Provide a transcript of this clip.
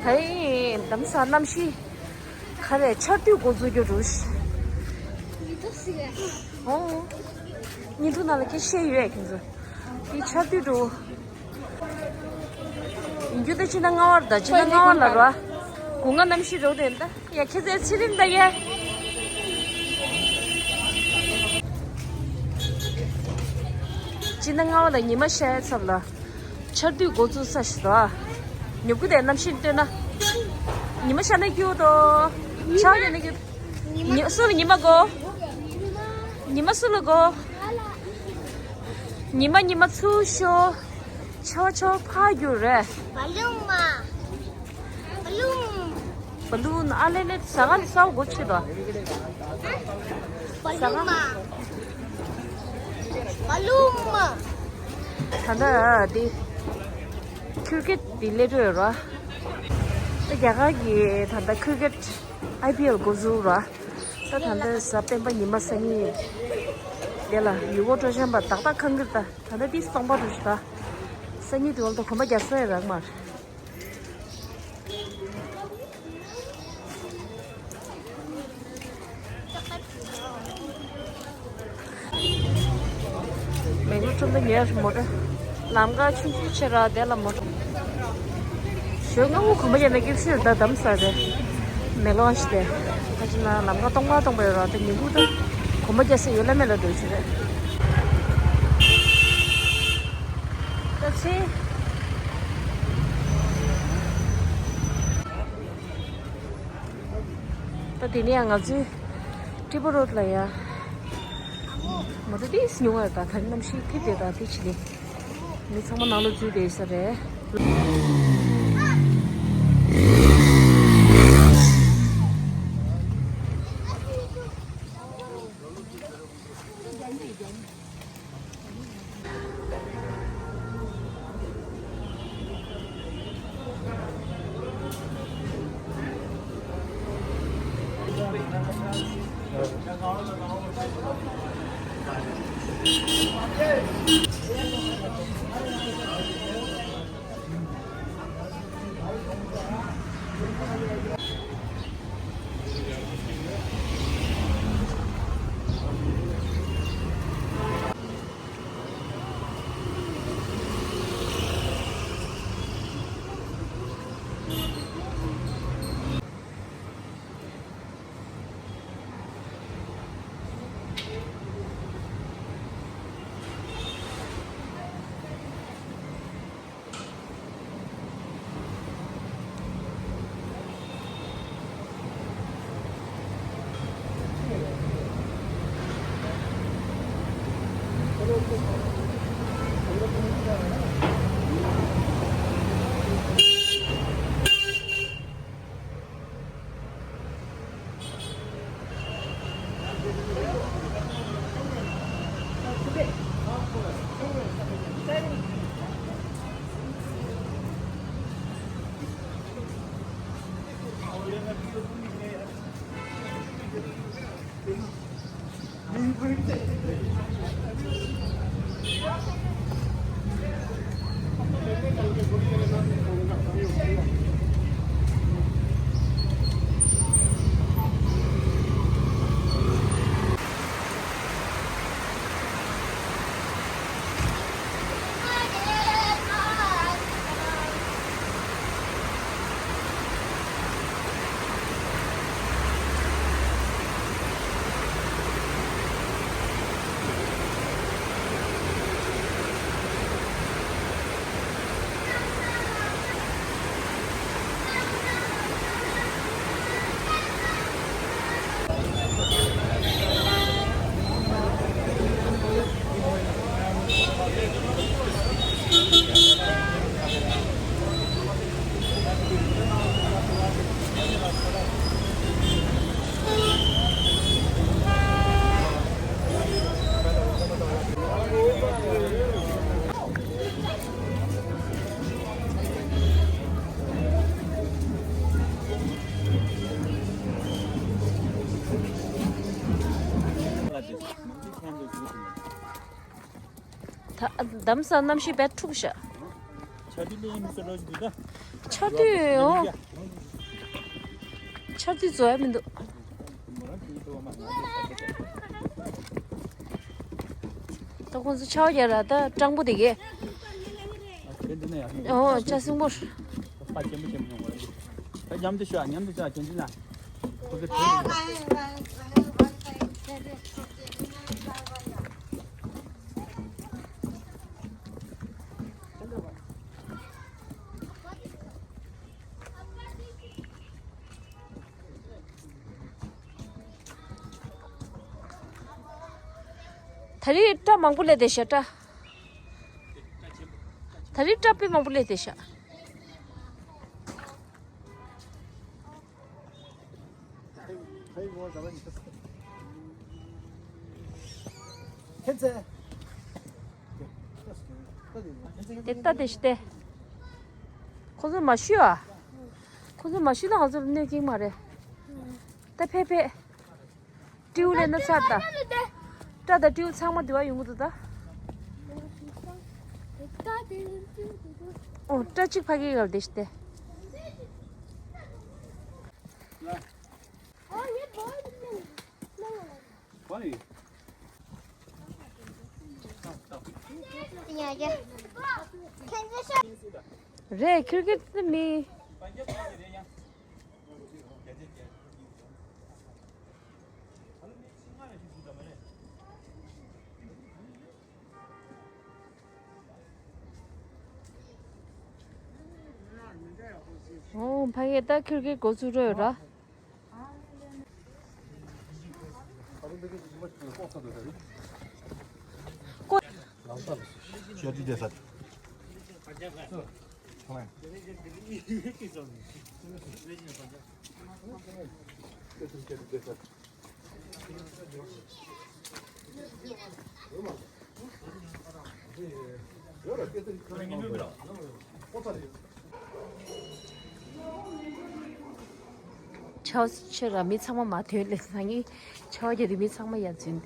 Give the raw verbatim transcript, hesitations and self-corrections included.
ཧེ། གདམ་ས་གནམ་གཤིས་ག་རེ་ཆར་དུས་འགོ་འཛུགས་རྒྱུ་རུ། ཨོ། ཉིན་ཐུ་ནང་ལ་སྐད་བཤད་ཡོད་ཁྱེད་ཚོ། དེ་ཆར་དུས་འགྲོ། ཡིན་རྒྱུ་ད་ཕྱི་ཟླ་ལྔ་པར་ད་ཕྱི་ཟླ་ལྔ་པ་ལ་ར། དགུན་ཁ་གནམ་གཤིས་རོ་དེ་ད་ཡ་ཁྱེད་ཚོའི་ཚེ་རིང་ད་ཡ། ཕྱི་ཟླ་ལྔ་པ་ལ་ཉི་མ་ཤར་ཚར་ལ། ཆར་དུས་འགོ་ཚུགས་ས་ཞིག་ད། ཉོབ་ཀུ་དེ་གནམ་གཤིས་ལྟོས་ན། ཉི་མ་ཤར་ན་སྐྱིད་དོ། ཆར་ཡོད་ན་སྐྱིད། ཉི་སུ་ལ་ཉི་མ་དགོས། ཉི་མ་སུ་ལ་དགོས། ཉི་མ་ཉི་མ་ཚུར་ཤོག་ཆར་ཆར་ཕར་རྒྱུག་རེད། བ་ལུང་མ། བ་ལུང་། བ་ལུང་ཨ་ལེ་ལེ་ཟ་ཁང་ནས་ཟ་བ་དགོས་ཆེ་དོ། བ་ལུང་མ། བ་ལུང་མ། ད་ལྟ་འདི་ཁིར་ཀེད་འདི་སླེབས་ཡོད་ར། ད་རྒྱ་གར་གྱི་ད་ལྟ་ཁིར་ཀེད་ཨའི་པི་ཨེལ་འགོ་འཛུགས་ར། ད་ད་ལྟ་གཟའ་སྤེན་པ་ཉི་མ་སང་ཉིན་དེ་ལ་ཡུལ་སྐོར་སྤྲོ་འཆམ་པ་ཏག་ཏག་ཁང་གིར་ད་ད་ལྟ་འདི་སྟོང་པ་རུ་ཞིག་ད། སང་ཉིན་དེ་བར་དུ་གོམ་པ་རྒྱག་ས་ཡི་རག་མ་རེད། མེག་ལོར་ཁྲོམ་དུ་ཉེར་མོ་ཊ། ལམ་ཁ་ཆུང་ཆུང་ཆེ་ར་དེ་ལ་མོ་ཊ། ཞོགས་སྔ་མོ་གོམ་པ་རྒྱག་ན་སྐྱིད་ཤོས་ད་གདམ་ས་རེད། མེག་ལོར་ཨང་ཞིག་དེ། ཁ་ཅིག་ན་ལམ་ཁ་སྟོང་པ་སྟོང་པ་ཡོད་ར་དེ་ཉིན་གུང་ད་གོམ་པ་རྒྱག་ས་ཡོད་ལ་མེད་ལ་འགྲོ་ཞིག་རེད། ད་ཚེ། ད་དེ་ནས་ང་ཚོའི་ཀྲི་པུ་རོད་ལ་ཡ། མོ་ཊ་ཏིས་ཉུང་བ་ད་ད་གནམ་གཤིས་ཐིབས་དེ་ད་དེ་ཆི་ལེ། མི་ཚང་མ་ནང་ལ་འཛུལ་བསྡད་ས་རེད། ད་གདམ་ས་གནམ་གཤིས་བས་འཁྲུག་ཤག་ཆར་དུས་ལས་མི་སོ་རོ་ཞིག་འདུག་ད། ཆར་དུས་འོ། ཆར་དུས་བཟོ་ཡ་མི་འདུག་ད་ཁོང་ཚོ་ཆར་པ་རྒྱག་ར་ད་སྤྲང་པོ་དེ་གས། ཨོ་ལྕགས་སྲིན་པོ། ད་མཉམ་དུ་ཤོག་མཉམ་དུ་ཤོག་གྱོན་ཅི་ལ། ཁོ་ཚོ་གྲོས། ད་རེས་སྐྲ་མང་པོ་སླེབས་བསྡད་ཤག་སྐྲ། ད་རེས་སྐྲ་དཔེ་མང་པོ་སླེབས་བསྡད་ཤག་ཁྱེད་ཚེ། དེ་ལྟ་དེ་ཤི་སྟེ། ཁོ་ཚོ་མ་ཤི་ཨ། ཁོ་ཚོ་མ་ཤི་ན་ང་ཚོར་གནོད་ཀྱིན་མ་རེད། ད་ཕེབས་ཕེབས། སྤྲེའུ་ལས་ན་ཚར་ད། སྐྲ་དང་སྤྲེའུ་ཚང་མ་འདི་བ་ཡོང་གི་འདུག་ད། ཨོ་སྐྲ་གཅིག་ཕ་གི་གར་བསྡད་ཤི་སྟེ། རེད་ཁིར་ཁིར་ཏི་མི། ཨོ་ཕ་གི་ད་ཁིར་ཁིར་འགོ་ཚུགས་འགྲོ་ཡོད་ར། ཆའོ་ཆེ་ར་མི་ཚང་མ་མ་ཐོན་ལེ་སང་ངི་ཆའོ་རྒྱ་རི་མི་ཚང་མ་ཡར་འཛུལ།